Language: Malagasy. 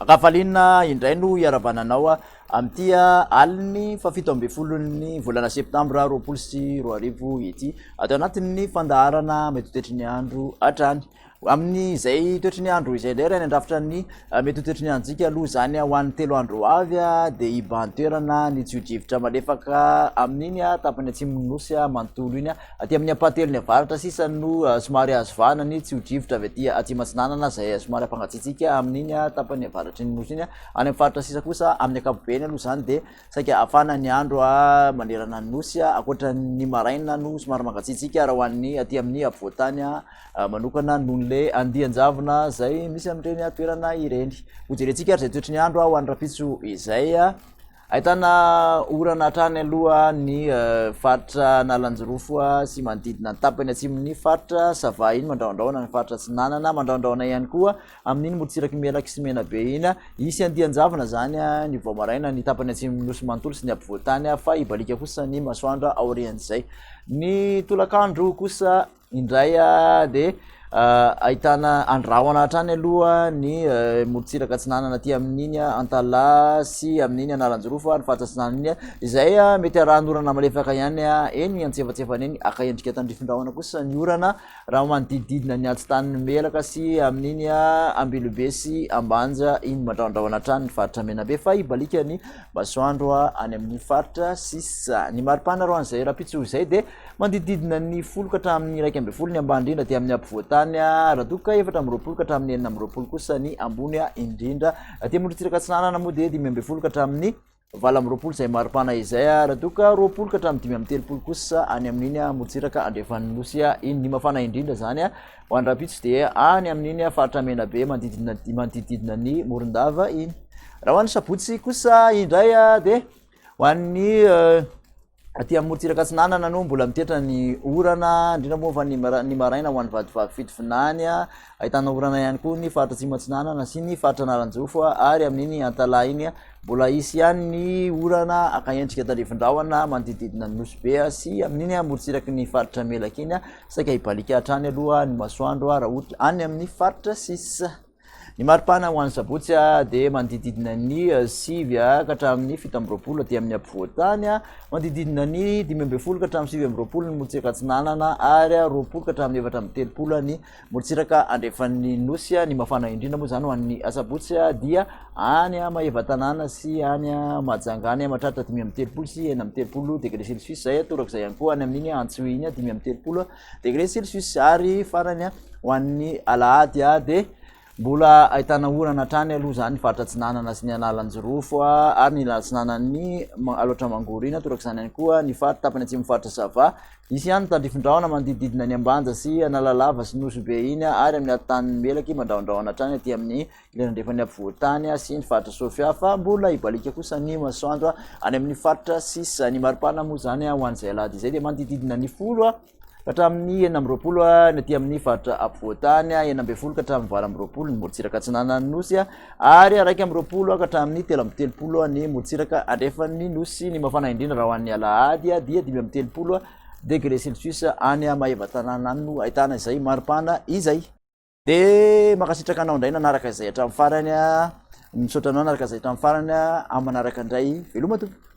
Ankafaliana indray no hiaravana anao amin'ity alin'ny faha-17n'ny volana septambra 2020 ity, ato anatin'ny fandaharana mety ho toetry ny andro hatrany. Amin'izay toetry ny andro izay indray raha ny handrafitra ny mety ho toetry ny androntsika aloha izany ho an'ny 3 andro ho avy dia hibahan-toerana ny tsio-drivotra malefaka amin'iny tapany atsimon'ny nosy manontolo iny. Aty amin'ny ampahatelony avaratra sisa no somary azo vahana ny tsio-drivotra avy aty atsimo atsinanana izay somary hampangatsiatsiaka amin'iny tapany avaratry ny nosy iny. Any amin'ny faritra sisa kosa amin'ny ankapobeny aloha izany dia saika hafana ny andro manerana ny nosy ankoatra ny maraina no somary mangatsiatsiaka raha ho an'ny aty amin'ny afovoan-tany manokana noho ilay andian-javona izay misy amin'ireny toerana ireny. Hojerentsika ary izay toetry ny andro ho an'ny rahampitso izay. Ahitana orana hatrany aloha ny faritra Analanjirofo sy manodidina ny tapany atsimon'ny faritra Sava iny, mandrahondrahona ny faritra Atsinanana, mandrahondrahona ihany koa amin'iny morontsirak'i Melaky sy Menabe iny. Hisy andian-javona izany ny vao maraina ny tapany atsimon'ny Nosy manontolo sy ny ampovoan-tany fa hibaliaka kosa ny masoandro aorian'izay. Ny tolakandro kosa indray dia ahitana andrahona hatrany aloha ny morontsiraka atsinanana aty amin'iny Antalaha sy amin'iny Analanjirofo ary faritra atsinanana iny izay mety arahan'orana malefaka ihany eny antsefatsefany eny. Haka endrika tandrifin-drahona kosa ny orana raha manodidididina ny atitanin'i Melaka sy amin'iny Ambilobe sy Ambanja iny. Mandrahondrahona hatrany ny faritra Menabe fa hibaliaka ny masoandro any amin'ny faritra sisa. Ny maripana ro an'izay rahampitso izay dia Manodidididina ny 10 ka hatramin'ny 11 ny ambany indrindra aty amin'ny ampovoan-tany, raha toa ka 24 ka hatramin'ny 26 kosa ny ambony indrindra. Aty amorontsiraka atsinanana moa dia 15 ka hatramin'ny 28 izay maripana izay, raha toa ka 20 ka hatramin'ny 35 kosa any amin'iny amorontsiraka andrefan'ny nosy iny. Ny mafana indrindra izany ho an'ny rahampitso dia any amin'iny faritra Menabe manodidina manodidididina ny Morondava iny. Raha ho an'ny sabotsy kosa indray dia ho an'ny Aty amin'ny morontsiraka atsinanana no mbola mitetra ny orana, indrindra moa fa ny ny maraina ho an'ny Vatovavy Fitovinany. Ahitana orana ihany koa ny faritra Atsimo Atsinanana sy ny faritra Analanjirofo ary amin'iny Antalaha iny mbola hisy ihany ny orana haka endrika tandrifin-drahona manodidididina ny Nosy Be sy amin'iny morontsiraky ny faritra Melaky iny. Saika hibaliaka hatrany aloha ny masoandro raha ohatra any amin'ny faritra sisa. Ny maripana ho an'ny sabotsy dia manodididina ny 9 ka hatramin'ny 27 aty amin'ny ampovoan-tany, manodididina ny 15 ka hatramin'ny 29 ny morontsiraka atsinanana ary 20 ka hatramin'ny 34 ny morontsiraka andrefan'ny nosy. Ny mafana indrindra moa izany ho an'ny sabotsy dia any Maevatanàna sy any Mahajanga any mahatratra 35 sy 36 degré celsius, izay torak'izay ihany koa any amin'iny Antsohihy iny 35 degré celsius. Ary farany ho an'ny alahady dia mbola ahitana orana hatrany aloha izany faritra atsinanana sy ny Analanjirofo ary ny ilany atsinanan'ny Alaotra Mangoro iny, torak'izany ihany koa ny faritra tapany atsimon'ny faritra Sava. Hisy ihany ny tandrifin-drahona manodidididina ny Ambanja sy Analalava sy Nosy Be iny ary amin'ny atitan'ny Melaky mandrahondrahona hatrany aty amin'ny ilany andrefan'ny afovoan-tany sy ny faritra Sofia fa mbola hibaliaka kosa ny masoandro any amin'ny faritra sisa. Ny maripana moa izany ho an'izay alahady izay dia manodidididina ny 10 ka hatramin'ny 26 ny aty amin'ny faritra afovoan-tany, 16 ka hatramin'ny 28 ny morontsiraka atsinanan'ny nosy ary 21 ka hatramin'ny 33 ny morontsiraka andrefan'ny nosy. Ny mafana indrindra raha ho an'ny alahady dia 35 degré celsius any Maevatanàna any no ahitana izay maripana izay. Dia mankasitraka anao indray nanaraka izay hatramin'ny farany. Misaotra anao nanaraka izay hatramin'ny farany. Amin'ny manaraka indray, veloma tompoko.